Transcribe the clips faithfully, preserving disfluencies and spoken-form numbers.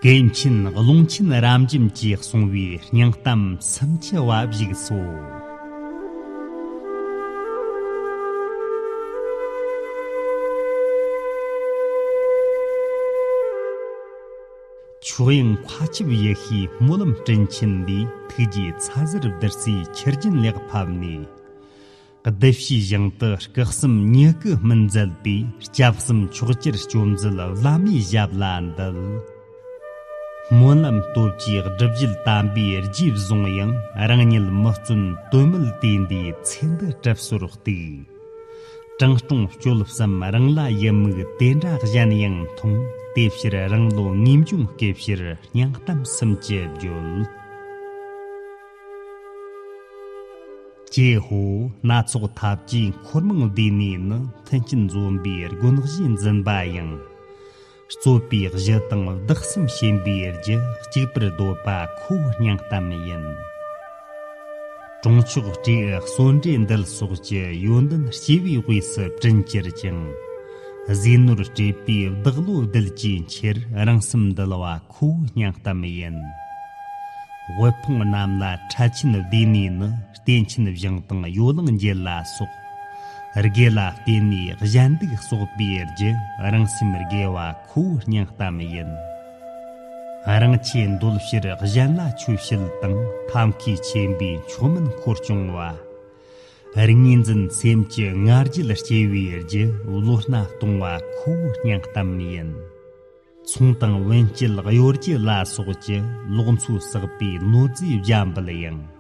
ཀུན་མཁྱེན་ཀློང་ཆེན་རབ་འབྱམས་ཀྱིས་གསུངས་པའི་སྙིང་གཏམ་སུམ་ཅུ་བ་བཞུགས་སོ། ཕྱོགས་གཡང་མཁའ་ཁྱབ་ཡེ་ཤེས་སྨོན་ལམ་སྤྲིན་ཆེན་འདིས། ཐུགས་རྗེའི་ཚ་ཟེར་བདུད་རྩིའི་ཆུ་རྒྱུན་ལེགས་ཕབ་ནས། བདུད་བཞིའི་ཞིང་དུ་སྐུ་གསུམ་ཉི་སྐུ་སྨིན་མཛད་པའི། སྐྱབས་གསུམ་མཆོག་གྱུར་སྐྱོབ་མཛད་བླ་མའི་ཞབས་ལ་འདུད། སྨོན་ལམ་སྟོབས་ཀྱིས་སྒྲུབ་བརྒྱུད་དམ་པའི་རྗེས་བཟུང་ཡང་། རང་ཉིད་མི་བརྩོན་དོན་མེད་དེ་འདིའི་ཚེ་འདི་གྲིབ་སོར་གཏུགས། དྲང་སྲོང་སྤྱོད་གསུམ་རང་ལ་ཡི་མུག་དེ་འདྲ་གཞན་ཡང་མཐོང་། དེ་ཕྱིར་རང་བློ་ངེས་འབྱུང་བསྐྱེད་ཕྱིར། སྙིང་གཏམ་སུམ་ཅུ་བརྗོད། ཀྱེ་ཧོ། སྣ་ཚོགས་ཐབས་ཀྱིས་འཁོར་མང་བསྡུས་ནས་ནི། མཐུན་རྐྱེན་འཛོམས་པའི་དགོན་གཞི་འཛིན་པ་ཡང་། རྩོད་པའི་གཞི་དང་བདག་སེམས་ཞེན་པའི་རྒྱུ། གཅིག་པུར་འདོད་པ་ཁོ་བོ་སྙིང་གཏམ་ཡིན། གྲོང་ཆོག་སྤྲེའུ་གསོན་འདྲེ་འདུལ་སོགས་ཀྱི། ཡོན་ཏན་སྐྱེ་བོའི་དབུས་སུ་བྲིན་གྱུར་ཅིང་། ཟས་ནོར་སྤྲད་པའི་བདག་བློ་བདུད་ཀྱི་ཕྱིར། རང་སེམས་འདུལ་བ་ཁོ་བོ་སྙིང་གཏམ་ཡིན། དབུལ་ཕོངས་རྣམས་ལ་འཕྲལ་ཆེན་བསྡུས་ནས་ནི། རྟེན་ཆེན་བཞེངས་དང་ཡོ་ལང་འགྱེད་ལ་སོགས། དགེ་ལ་བརྟེན་ནས་གཞན་སྡིག་གསོག་པའི་རྒྱུ། རང་སེམས་དགེ་བ་ཁོ་བོ་སྙིང་གཏམ་ཡིན། རང་ཆོས་འདོད་ཕྱིར་གཞན་ལ་ཆོས་བྱེད་དང་། ཐབས་མཁས་ཆེན་པོས་མཆོག་དམན་འཁོར་སྐྱོང་བ། ངོས་འཛིན་སེམས་ཀྱི་ང་རྒྱལ་སྐྱེ་བའི་རྒྱུ། བློ་སྣ་གཏོང་བ་ཁོ་བོ་སྙིང་གཏམ་ཡིན། ཚོང་དང་བུན་སྐྱེད་གཡོ་སྒྱུ་ལ་སོགས་ཀྱི། ལོག་འཚོ་བསགས་པའི་ནོར་རྫས་བརྒྱ་འབུལ་ཡང་།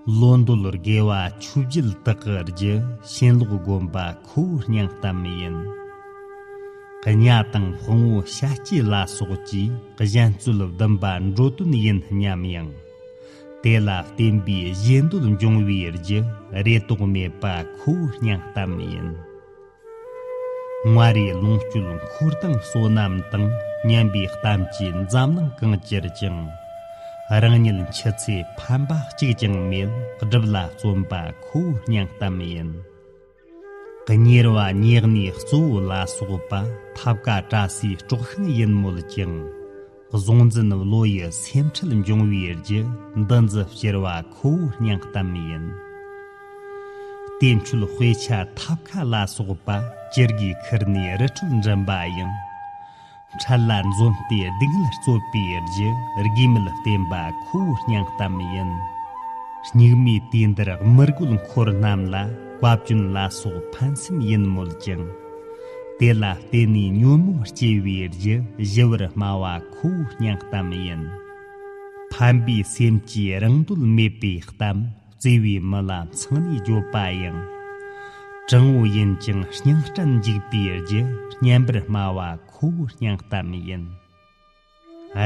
བློ་འདོད་དགེ་བ་ཆོས་བརྒྱད་དག་གི་རྒྱུ། ཕྱིན་ལོག་སྒོམ་པ་ཁོ་བོ་སྙིང་གཏམ་ཡིན། གཉའ་དང་དཔུང་བོ་ཤ་སྐྱེས་ལ་སོགས་ཀྱིས། གཞན་རྩོད་བསྡམས་པ་འགྲོ་དོན་ཡིན་སྙམ་ཡང་། དེ་ལ་བརྟེན་པའི་བཞེད་འདོད་འབྱུང་བའི་རྒྱུ། རེ་དོགས་མེད་པ་ཁོ་བོ་སྙིང་གཏམ་ཡིན། མངའ་རིས་ལོངས་སྤྱོད་འཁོར་དང་བསོད་ནམས་དང་། ཉམས་པའི་གཏམ་གྱིས་འཛམ་གླིང་གང་གྱུར་ཀྱང་། རང་ཉིད་འཆི་ཚེ་ཕན་པ་གཅིག་ཀྱང་མེད། སྒྲུབ་ལ་བརྩོན་པ་ཁོ་བོ་སྙིང་གཏམ་ཡིན། གཉེར་བ་ཉེ་གནས་གཙོ་བོ་ལ་སོགས་པ། ཐབས་ཀ་བཀྲ་ཤིས་སྤྲོག་ཤིང་ཡིན་མོད་ཀྱང་། གཟུང་འཛིན་བློ་ཡི་སེམས་ཁྲལ་འབྱུང་བའི་རྒྱུ། འདི་འཛི་བསྐྱུར་བ་ཁོ་བོ་སྙིང་གཏམ་ཡིན། གཏེར་མཆོད་དཔེ་ཆ་ཐབ་ཁ་ལ་སོགས་པ། ཅི་དགོས་ཁུར་ནས་རི་ཁྲོད་འགྲིམ་པ་ཡང་། འཕྲལ་ལ་འཛོམས་ཏེ་སྡུག་བསྔལ་རྩོད་པའི་རྒྱུ། དགོས་མེད་བསྟེན་པ་ཁོ་བོ་སྙིང་གཏམ་ཡིན། སྙིགས་མའི་དུས་འདིར་མི་རྒོད་འཁོར་རྣམས་ལ། བཀའ་བཀྱོན་ལ་སོགས་ཕན་སེམས་ཡིན་མོད་ཀྱང་། དེ་ལ་བརྟེན་ནས་ཉོན་མོངས་སྐྱེ་བའི་རྒྱུ། ཞི་བར་སྨྲ་བ་ཁོ་བོ་སྙིང་གཏམ་ཡིན། ཕན་པའི་སེམས་ཀྱིས་རང་འདོད་མེད་པའི་གཏམ། བརྩེ་བའི་མི་ལ་མཚང་ནས་བརྗོད་པ་ཡང་། དྲང་བོ་ཡིན་ཀྱང་སྙིང་སྐྲན་འཇིག་པའི་རྒྱུ། སྙན་པར་སྨྲ་བ་ཁོ་བོ་སྙིང་གཏམ་ཡིན།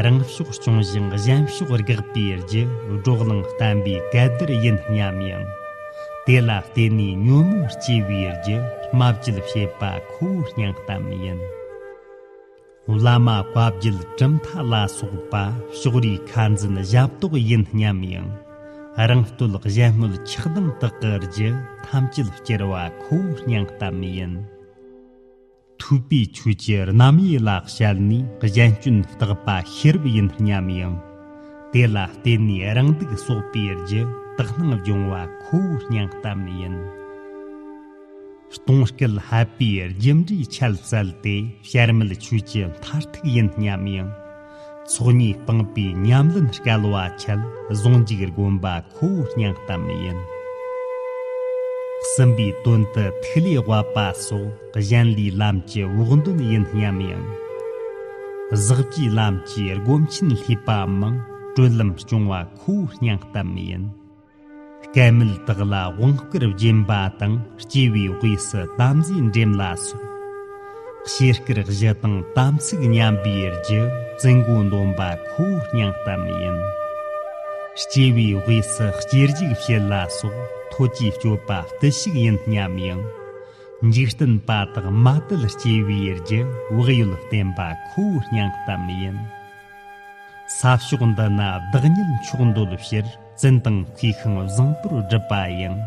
རང་ཕྱོགས་སྐྱོང་ཞིང་གཞན་ཕྱོགས་དགག་པའི་རྒྱུ། བགྲོ་གླེང་བསྟན་པའི་གད་བདར་ཡིན་སྙམ་ཡང་། དེ་ལ་བརྟེན་ནས་ཉོན་མོངས་སྐྱེ་བའི་རྒྱུ། སྨྲ་བརྗོད་བྱེད་པ་ཁོ་བོ་སྙིང་གཏམ་ཡིན། བླ་མ་བཀའ་བརྒྱུད་གྲུབ་མཐའ་ལ་སོགས་པ། ཕྱོགས་རིས་ཁ་འཛིན་ཞབས་ཏོག་ཡིན་སྙམ་ཡང་། རང་བསྟོད་གཞན་སྨོད་ཆགས་སྡང་དག་གི་རྒྱུ། ཐམས་ཅད་བསྐྱུར་བ་ཁོ་བོ་སྙིང་གཏམ་ཡིན། ཐུབ་པའི་ཆོས་ཀྱི་རྣམ་དབྱེ་ལ་དཔྱད་ནས། གཞན་སྐྱོན་བརྟག་པ་ཤེས་རབ་ཡིན་སྙམ་ཡང་། དེ་ལ་བརྟེན་ནས་རང་སྡུག་གསོག་པའི་རྒྱུ། དག་སྣང་སྦྱོང་བ་ཁོ་བོ་སྙིང་གཏམ་ཡིན། གཏོང་སྐལ་ཧད་པའི་རྒྱུ་འབྲས་ཆད་བསལ་ཏེ། བྱར་མེད་ཆོས་ཀྱི་མཐར་ཐུག་ཡིན་སྙམ་ཡང་། ཚོགས་གཉིས་སྤངས་པའི་ཉམས་ལེན་སྐལ་བ་ཆད། ཟུང་འཇུག་སྒོམ་པ་ཁོ་བོ་སྙིང་གཏམ་ཡིན། གསུམ་པའི་དོན་དུ་ཐིག་ལེ་དབབ་པ་སོགས། གཞན་ལས་ལམ་གྱི་བོགས་འདོན་ཡིན་སྙམ་ཡང་། ཟག་བཅས་ལམ་གྱི་སྒོམ་ཆེན་ལྷོད་པ་མང་། གྲོལ་ལམ་སྐྱོང་བ་ཁོ་བོ་སྙིང་གཏམ་ཡིན། སྐལ་མེད་དག་ལ་དབང་བསྐུར་སྦྱིན་པ་དང་། སྐྱེ་བའི་དབུས་སུ་དམ་རྫས་འདྲེན་ལ་སོགས། ཞེས་བསྐུལ་གཞི་དང་དམ་ཚིག་ཉམས་པའི་རྒྱུ། བཙུན་དགོན་སྡོམ་པ་ཁོ་བོ་སྙིང་གཏམ་ཡིན། སྐྱེ་བའི་དབུས་སུ་སྐྱེ་འཇིག་བྱེད་ལ་སོགས། ཐོད་ཀྱི་སྤྱོད་པ་བརྟུལ་ཞུགས་ཡིན་སྙམ་ཡང་། འཇིག་རྟེན་པ་དག་མ་དད་སྐྱེ་བའི་རྒྱུ། བག་ཡོད་བསྟེན་པ་ཁོ་བོ་སྙིང་གཏམ་ཡིན། ས་ཕྱོགས་འདི་ན་བདག་ཉིད་མཆོག་འདོད་ཕྱིར། བཙུན་དང་མཁས་ཤིང་བཟང་པོར་སྒྲུབ་པ་ཡང་།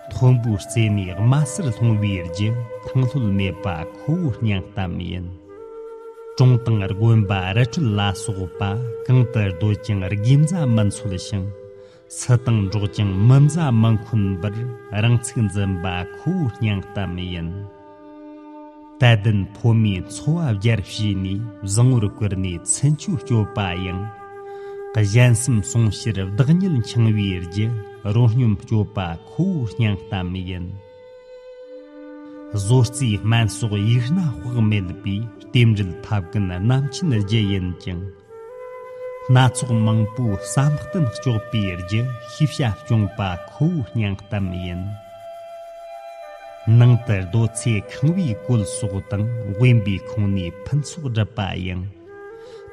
མཐོན་པོའི་རྩེ་ནས་དམའ་སར་ལྷུང་བའི་རྒྱུ། ཐང་ལྷོད་མེད་པ་ཁོ་བོ་སྙིང་གཏམ་ཡིན། གྲོང་དང་དགོན་པ་རི་ཁྲོད་ལ་སོགས་པ། གང་དུ་སྡོད་ཀྱང་དགེ་མཛའ་མི་འཚོལ་ཞིང་། སུ་དང་འགྲོགས་ཀྱང་མི་མཛའ་མི་འཁོན་པར། རང་ཚུགས་འཛིན་པ་ཁོ་བོའི་སྙིང་གཏམ་ཡིན། དད་ལྡན་ཕོ་མོས་འཚོ་བ་བརྒྱར་བྱས་ནས། བཟང་བོར་བཀུར་ནས་ཚུན་ཆོད་སྤྱོད་པ་ཡང་། གཞན་སེམས་སྲུང་ཕྱིར་བདག་ཉིད་འཆིང་བའི་རྒྱུ། རོ་སྙོམས་སྤྱོད་པ་ཁོ་བོའི་སྙིང་གཏམ་ཡིན། བཟོ་རྩིས་སྨན་སོགས་ཡིག་སྣ་དཔག་མེད་པས། རྟེན་འབྲེལ་ཐབས་ཀུན་རྣམ་མཁྱེན་རྒྱུ་ཡིན་ཀྱང་། སྣ་ཚོགས་མང་པོའི་བསམ་གཏན་གཅོག་པའི་རྒྱུ། ཤེས་བྱ་སྐྱོང་པ་ཁོ་བོའི་སྙིང་གཏམ་ཡིན། ནང་དུ་སྡོད་ཚེ་ཁང་བའི་བཀོད་སོགས་དང་། དབེན་པའི་ཁོངས་ནས་ཕུན་ཚོགས་སྒྲུབ་པ་ཡང་།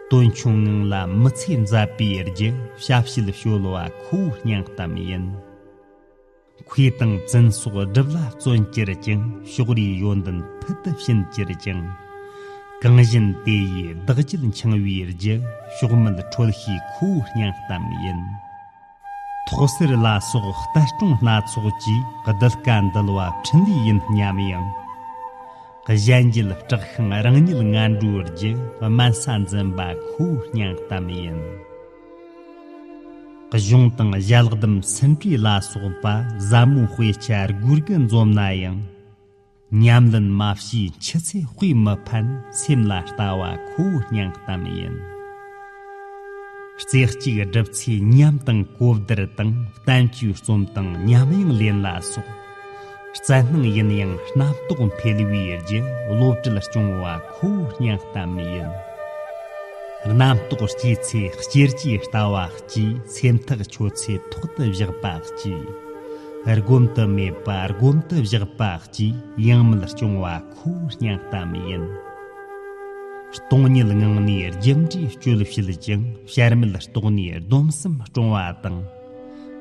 དོན་ཆུང་ངང་ལ་མི་ཚེ་མཛད་པའི་རྒྱུ། ཞབས་ཕྱི་ལ་སྤྱོད་པ་ཁོ་བོའི་སྙིང་གཏམ་ཡིན། ཁོས་དང་བཙུན་སོགས་སྒྲུབ་ལ་བརྩོན་གྱུར་ཅིང་། ཕྱོགས་རིས་ཡོན་ཏན་ཕུལ་དུ་ཕྱིན་གྱུར་ཅིང་། གང་བཞིན་དེ་ཡིས་བདག་རྒྱུད་འཆིང་བའི་རྒྱུ། ཕྱོགས་མེད་འཕྲོད་བྱེད་ཁོ་བོའི་སྙིང་གཏམ་ཡིན། ཐོག་སེར་ལ་སོགས་གཏད་གྲོངས་སྣ་ཚོགས་ཀྱིས། གདུལ་དཀའ་འདུལ་བ་འཕྲིན་ལས་ཡིན་སྙམ་ཡང་། གཞན་རྒྱུད་སྐྲག་ཤིང་རང་ཉིད་ངན་འགྲོའི་རྒྱུ། དམན་ས་འཛིན་པ་ཁོ་བོའི་སྙིང་གཏམ་ཡིན། གཞུང་དང་ཞལ་གདམས་ཟིན་བྲིས་ལ་སོགས་པ། ཟབ་མོའི་དཔེ་ཆ་དགོས་རྒྱུ་འཛོམས་ན་ཡང་། ཉམས་ལེན་མ་བྱས་འཆི་ཚེ་དཔེ་མི་ཕན། སེམས་ལ་ལྟ་བ་ཁོ་བོའི་སྙིང་གཏམ་ཡིན། རྩེ་གཅིག་སྒྲུབ་ཚེ་ཉམས་དང་གོ་བསྡུར་དང་། བསྟན་བཅོས་རྩོམ་དང་ཉམས་དབྱངས་ལེན་ལ་སོགས། བཙན་སྣང་ཡིན་ཡང་རྣམ་རྟོག་འཕེལ་བའི་རྒྱུ། བློ་བྲལ་སྐྱོང་བ་ཁོ་བོའི་སྙིང་གཏམ་ཡིན། རྣམ་རྟོག་སྐྱེས་ཚེ་སྐྱེ་རྒྱུའི་ལྟ་བ་གཅེས། སེམས་ཐག་ཆོད་ཚེ་ཐོག་ཏུ་བཞག་པ་གཅེས། སྒོམ་དུ་མེད་པ་སྒོམ་དུ་བཞག་པ་གཅེས། ཡང་མིན་སྐྱོང་བ་ཁོ་བོའི་སྙིང་གཏམ་ཡིན། སྟོང་ཉིད་ངང་ནས་རྒྱུ་འབྲས་སྤྱོད་བྱེད་ཅིང་། བྱར་མེད་རྟོགས་ནས་སྡོམ་གསུམ་སྲུང་བ་དང་།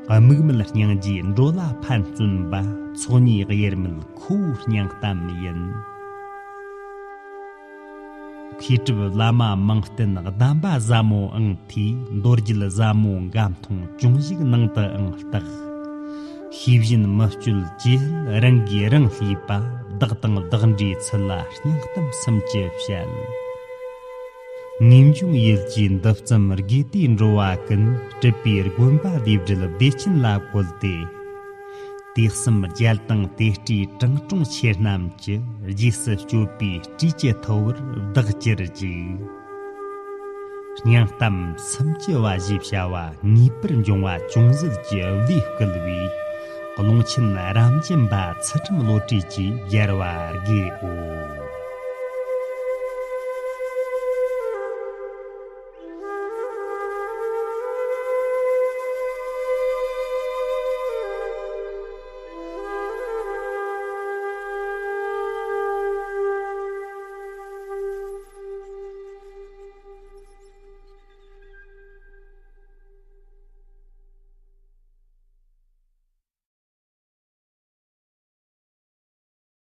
དམིགས་མེད་སྙིང་རྗེས་འགྲོ་ལ་ཕན་བརྩོན་པ། ཚོགས་གཉིས་དབྱེར་མེད་ཁོ་བོའི་སྙིང་གཏམ་ཡིན། མཁས་གྲུབ་བླ་མ་མང་བསྟེན་གདམས་པ་ཟབ་མོ་ཨང་ཐིས། མདོ་རྒྱུད་ཟབ་མོ་འགའ་མཐོང་ཅུང་ཞིག་ནང་དུ་ཨང་བརྟག། ཤེས་བཞིན་མི་སྤྱོད་ཇི་སླད་རང་གིས་རང་བསླུས་པ། བདག་དང་བདག་འདྲའི་ཚུལ་ལ་སྙིང་གཏམ་སུམ་ཅུ་བཤད། ངེས་འབྱུང་ཡིད་ཀྱི་འདུ་ཙམ་དགོས་དུས་འགྲོ་བ་ཀུན། སྲིད་པའི་དགོན་པ་ལས་བྲལ་བདེ་ཆེན་ལ་བཀོད་དེ། དུས་གསུམ་རྒྱལ་དང་དེ་སྲིད་དྲང་སྲོང་ཆེ་རྣམས་ཀྱི། རྗེས་སུ་སྤྱོད་པའི་སྲིད་ཀྱི་ཐུ་བོར་བདག་གྱུར་ཅིག། སྙིང་གཏམ་སུམ་ཅུ་པ་ཞེས་བྱ་བ་ངེས་པར་འབྱུང་བ་ཅུང་ཟད་ཀྱི་བློས་བསྐུལ་བའི། ཀློང་ཆེན་རབ་འབྱམས་པ་ཚུལ་ཁྲིམས་བློ་གྲོས་ཀྱིས་སྦྱར་བར་དགོས་འོ།